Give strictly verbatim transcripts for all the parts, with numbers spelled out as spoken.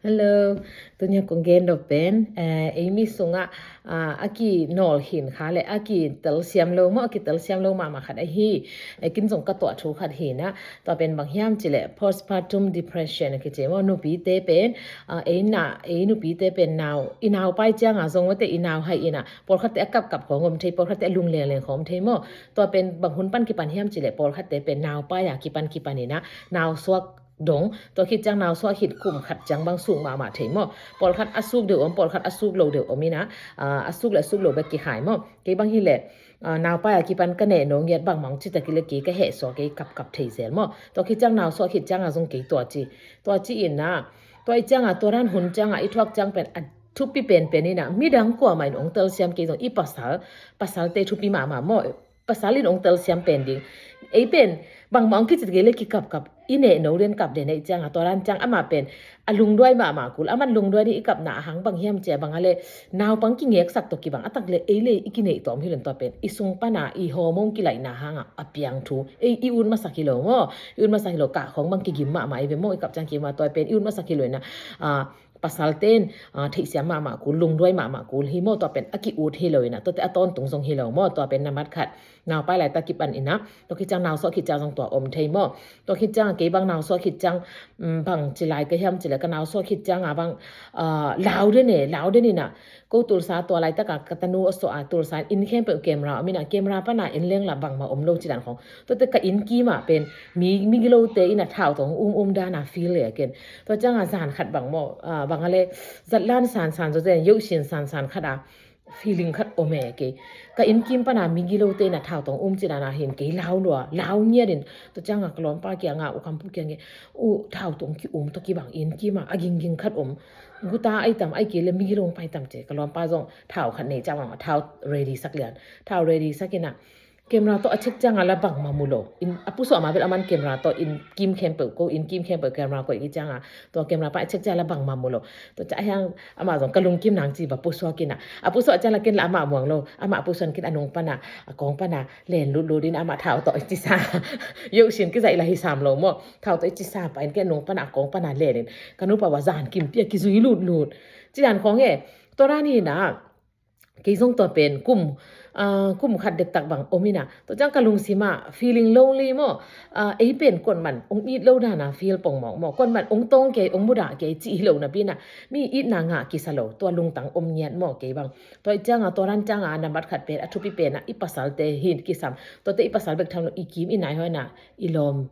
Hello, tunia kong gen dok pen, eh, ei mi sungah, ah, a kinawl khin kha le a kitelsiam lo maw, a kitelsiam lo mahmah khat ahi, eh, ken zong ka tuah thu khat hi na, tua pen bang hiam cih leh postpartum depression a kici maw, nupite pen, ah, ei na, ei nupite pen nau, i nau pai ciangah zong mawte i nau hai ina, pawlkhatte a kapkap khawng om thei, pawlkhatte a lunglengleng khawng om thei maw, tua pen bang hun pan kipan hiam cih leh pawlkhatte pen nau pai a kipan kipan ina, nau suak dong, tua khit ciang nau suak khit kum khat ciang bang suk mahmah thei maw. Pawlkhat a suk deuh om, pawlkhat a suk lo deuh om ina, ah, a suk le a suk lo bek kikhai maw. Kei bang hileh, ah, nau pai a kipan ka nehno ngiat bangmah hong ci ta kei le kei ka hehsuak, kei kapkap thei zel maw. Tua khit ciang nau suak khit ciangah zong kei tua ci. Tua ci ina, tua i ciangah, tua dan hun ciangah i thuak ciang pen a thupi penpen ina, midang kuamah in hong telsiam kei zong i pasal, pasalte thupi mahmah maw. Pasal in hong telsiam pen ding. Ei pen, bangmah hong kici kei le kikapkap, i nehno den kap den ei ciangah, tua dan ciang amah pen a lungduai mahmah kul, aman lungduai ni i kapna a hang bang hiam cia bang a le, naupang kingeksak tawh kibang a tak le ei le i kineih tawm hi lon tua pen, i sung pana i hormone kilaihna hangah a piang thu, ei i ut masak hi lo maw, i ut masak hi lo, kah khawng bang kigim mahmah i ve maw, i kap ciang kigim mahmah tua pen, i ut masak hi lo ina, ah, pasalte in, ah, theihsiam mahmah kul, lungduai mahmah kul hi maw, tua pen a ki-ut hi lo ina, tuate a tawntung zong hi lo maw, tua pen nambat khat, nau pai laitak kipan ina, tua khit ciang nau suak khit ciang zong tua om thei maw, tua khit ciang kei bang nau suak khit ciang, um, bang ci lai ka hiam cih leh ka nau suak khit ciangah bang, ah, lau den e, lau den ina, ko tulsa tua laitaka ka tanu a suah a tulsa in khempeuh camera om ina, camera pana en leng la bangmah om lo ci dan khawng. Tuate ka inn kimah pen mi, migilote ina thau tawh um um dana feel e ken. Tua ciangah zan khat bang maw, ah, bang a le zatlan sansan zawzen, yohsin sansan khat a feeling khat om e kei. Ka inn kim pana migilote ina thau tawh um ci dana hin kei lau lua, lau ngiat in. Tua ciangah ka lawmpa kiangah, U Kam Pu kiangah, U, thau tawh ki-um tawh kibang inn kimah a gingging khat om. Guta ai tam, ai kei le migilo pai tam ci. Ka lawmpa zong thau khat nei ciang bang, thau ready sak lian. Thau ready sak ina, camera tawh a check ciangah la bangmah mu lo. In, a pusuah mah bel aman camera tawh in kim khempeuh ko, in kim khempeuh camera koih kik ciangah, tua camera pan a check ciang la bangmah mu lo. Tua ciang a hiang amah zong ka lungkim nang ci va pusuak ina, a pusuak ciang la ken la amah muang lo. Amah a pusuan ken a nung pana, a kawng pana len lutlut in amah thau tawh i cisa. Yohsin kizaih la hi sam lo maw. Thau tawh i cisa pa in ken a nung pana, a kawng pana len in, ka nupa va zan kim pia kizui lutlut. Ci dan khawng e, tua dan hi na, kei zong tua pen kum, ah, kum khat dektak bang om ina. Tua ciang ka lungsimah feeling lonely maw, ah, ei pen kuaman hong it lo dana feel pongmawk maw, kuaman hong tawng kei, hong mudah kei cih hi lo napi ina, mi itna ngah kisa lo, tua lungtang om ngiat maw kei bang. Tua i ciangah, tua dan ciangah nambat khat pen, a thupi pen a i pasalte hin kisam. Tuate i pasal bek tham lo, i kim i nai hawina, i lawm,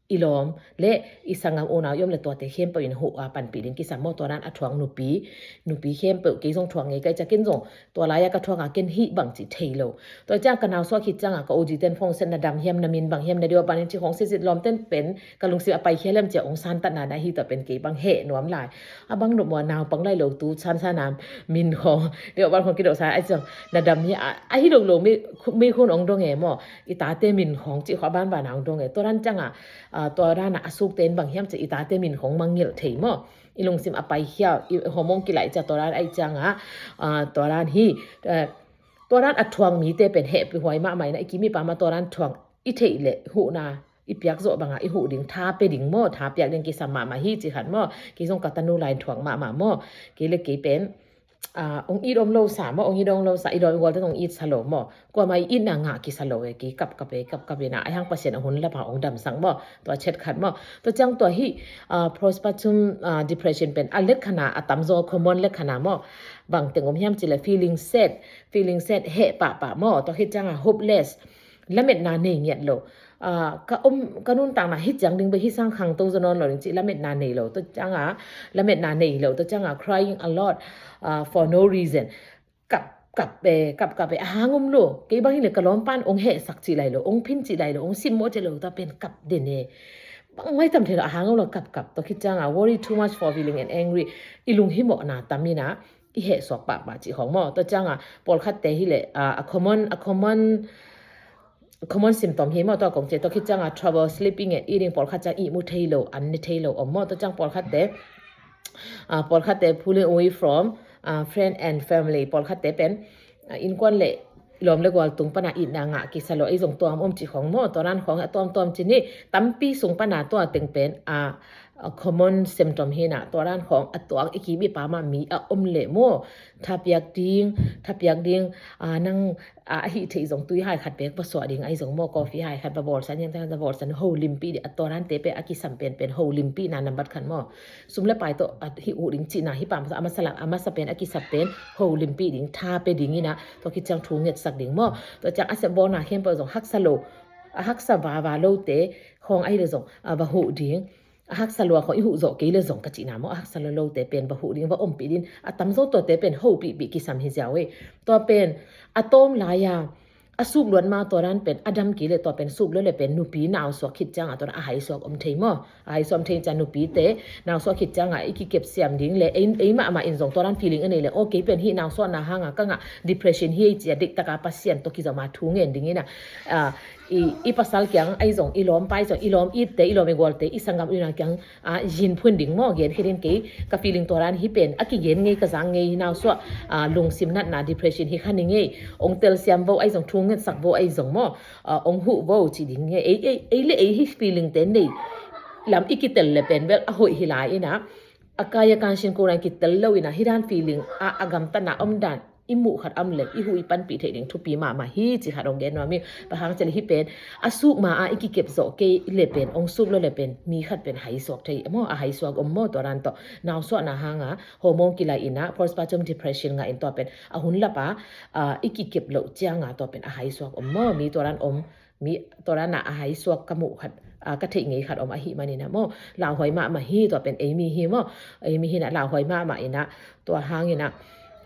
i lawm le i sanggam unau i om le tuate khempeuh in huh a panpih ding kisam maw, tua dan a thuak nupi, nupi khempeuh, kei zong thuak ngei ka i cia ken zong, tua lai-a ka thuak a ken hih bang cih thei lo. Tua ciang ka nau suak khit ciangah ka O G ten phone set, na dam hiam, na min bang hiam, na deuh bang hiam cih khawng sitsit lawmten pen, ka lungsim a paikhia lem cia hong santatna na hi tua pen kei bang heh nuam lai. A bang nuam ua naupang lai lo tu sansan a min khawng, deuh bang khawng kideuh sa, a ciang, na dam hi a, a hi lo lo mi, mi khun hong dong e maw. I tate min khawng cih khawng a banbana hong dong e. Tua dan ciangah, ah, tua dan a sukte in bang hiam cih i tate min khawng mangngilh thei maw. I lungsim a paikhia, i hormone kilaih cia tua dan aih ciangah, ah, tua dan hi, eh, tua dan a thuak mite pen hehpih huai mahmah ina, i kim i pam a tua dan thuak i theih leh huhna i piak zawh bangah i huh ding, tha pia ding maw, tha piak ding kisam mahmah hi ci khat maw. Kei zong ka tanu lai in thuak mahmah maw. Kei le kei pen, ah, hong it om lo sa maw, hong it om lo sa, i dawn i gualte zong it sa lo maw. Kuamah i itna ngah kisa lo e, kei kapkap e, kapkap ina, a hiang Pasian a hun lama hong damsak maw. Tua chet khat maw. Tua ciang tua hi, ah, postpartum, ah, depression pen a lek khana, a tamzaw common lek khana maw. Bang teng om hiam cih leh feeling sad, feeling sad, heh pahpah maw. Tua khit ciangah hopeless, lametna nei ngiat lo. Ah, ka om, ka nuntakna hih ciang ding bek, hih sang khangto zaw nawn lo ding cih lametna nei lo. Tua ciangah lametna nei lo. Tua ciangah crying a lot, ah, for no reason. Kap, kap e, kap, kap e, a hang om lo. Kei bang hileh ka lawmpan hong hehsak cih lai lo, hong phin cih lai lo, hong simmawh cih lai lo, tua pen kap den e. Bang mai tam thei lo, a hang om lo, kap, kap. Tua khit ciangah worry too much for feeling and angry. I lunghimawhna tam ina, i hehsuak pahpah cih khawng maw. Tua ciangah pawlkhatte hileh, ah, a common, a common, common symptom hi maw, tua kong ci. Tua khit ciangah trouble sleeping and eating, pawlkhat ciang ihmu thei lo, an ne thei lo om maw. Tua ciang pawlkhatte, ah, pawlkhatte pulling away from, ah, friend and family, pawlkhatte pen, ah, innkuan le lawm le gual tung pana itna ngah kisa lo, ei zong tuam om cih khawng maw. Tua dan khawng a tuamtuam ci ni, tampi sung pana tua teng pen, ah, a common symptom hi na, tua dan khawng a tuak i kim i pam ah mi a om leh maw, thapiak ding, thapiak ding, a, nang, a, a hih theih zong tui hai khat bek va suah ding ahi zong maw, coffee hai khat va bawlsan, hiang tang va bawlsan, ho limpih ding, a tua dante pen a kisam penpen ho limpihna nambat khat maw. Sum le pai tawh a hih uh ding cihna hi pam, a masa lam, a masa pen a kisap pen ho limpih ding, tha pe ding ina, tua khit ciang thu ngetsak ding maw. Tua ciang a sep bawlna khempeuh zong haksa lo, a haksa vava lote khawng ahi le zong, a, va huh ding. A haksa lua khawng i huh zawh kei le zong ka cihna maw, a haksa lua lote pen va huh ding, va ompih ding, a tamzaw tuate pen hopihpih kisam hi ziau ei. Tua pen a tawm lai-a a suk luat ma tua dan pen a dam kei le tua pen suk lua le pen nupi nausuak khit cianga tua dan a haisuak om thei maw. A haisuak om thei ciang nupite nausuak khit cianga i kikep siam ding le ei, ei mahmah in zong tua dan feeling a nei le, aw kei pen hih nausuakna hanga ka ngah depression hi ei ci-a diktaka Pasian tawh kizom a thu ngen ding ina, a, i, i pasal kiang ahi zong, i lawmpa ahi zong, i lawm itte, i lawm i gualte, i sanggam i na kiang, a, zin phun ding maw, gen khit in kei ka feeling tua dan hi pen a kigen ngei, ka zang ngei, nausuak, a, lungsim natna depression hi kha ni ngei, ong telsiam vo ahi zong, thu ngetsak vo ahi zong maw, a, ong huh vo ci ding ngei, ei, ei, ei le ei hi feeling te nei lam i kitel le pen bel a hoih hi lai ina, a kaya kansin ko dan kitel lo ina, hi dan feeling a, a gamtatna om dan i muh khat om le i huh i panpih theih ding thupi mahmah hi ci khat ong gen nuam ing. Bang hang ci le hi pen a suk ma a i kikep zawh kei le pen, ong suk lo le pen mi khat pen haisuak thei maw, a haisuak om maw, tua dan tawh nausuakna hanga hormone kilai ina postpartum depression ngah in tua pen a hun lapa, a, i kikep loh cianga tua pen a haisuak om maw, mi tua dan om, mi tua dana a haisuak ka muh khat, a, ka theih ngei khat om ahi manina maw, lauhuai mahmah hi, tua pen ei mi hi maw, ei mi hina lauhuai mahmah ina, tua hangina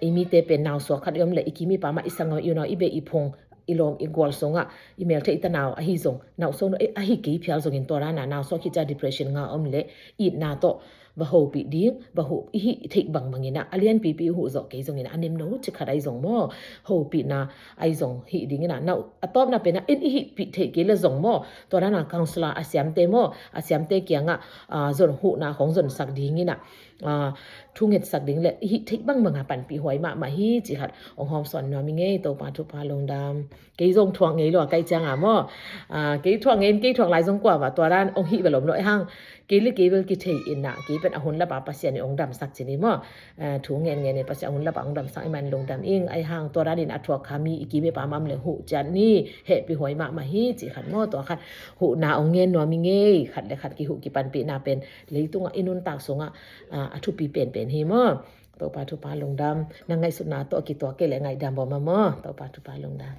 ei mite pen nausuak khat i om le i kim i pam ah i sanggam i unau i beh i phung i lawm i gual sungah i mel theih tanau ahi zong, nausuak no, eh, ahi kei phial zongin tua dana nausuak khit ciang depression nga om le itna tawh va hopih ding, va huh, i hih theih bangbang ina, a lianpipi i huh zawh kei zongina, a nemno ci khat ahi zong maw, hopihna ahi zong hih ding ina, nau, a tawpna pena in i hihpih theih kei le zong maw, tua dana counselor a siamte maw, a siamte kiangah, a, zon huhna khawng zonsak ding ina, a, thu ngetsak ding le i hih theih bangbanga panpih huai mahmah hi ci khat ong hawmsawn nuam i ngei, Topa thupha lungdam. Kei zong thuak ngei lua kaih cianga maw, a, kei thuak ngei in kei thuak lai zong kua va tua dan ong hih bel om lo ei hang, kei le kei bel kithei ina, kei pen a hun lapa Pasian in ong damsak ci ni maw. A, thu ngen ngen in Pasian a hun lapa ong damsak i man lungdam ing, ei hang tua dan in a thuak kha mi i kim i pam ah om le huh ciat ni, hehpih huai mahmah hi ci khat maw, tua khat huhna ong ngen nuam i ngei, khat le khat kihuh kipanpihna pen leitungah i nuntak sungah, a, a thupi penpen hi maw. Topa thupha lungdam, na ngaihsutna tawh a kituak kei le ngaihdam bawm a maw, Topa thupha lungdam.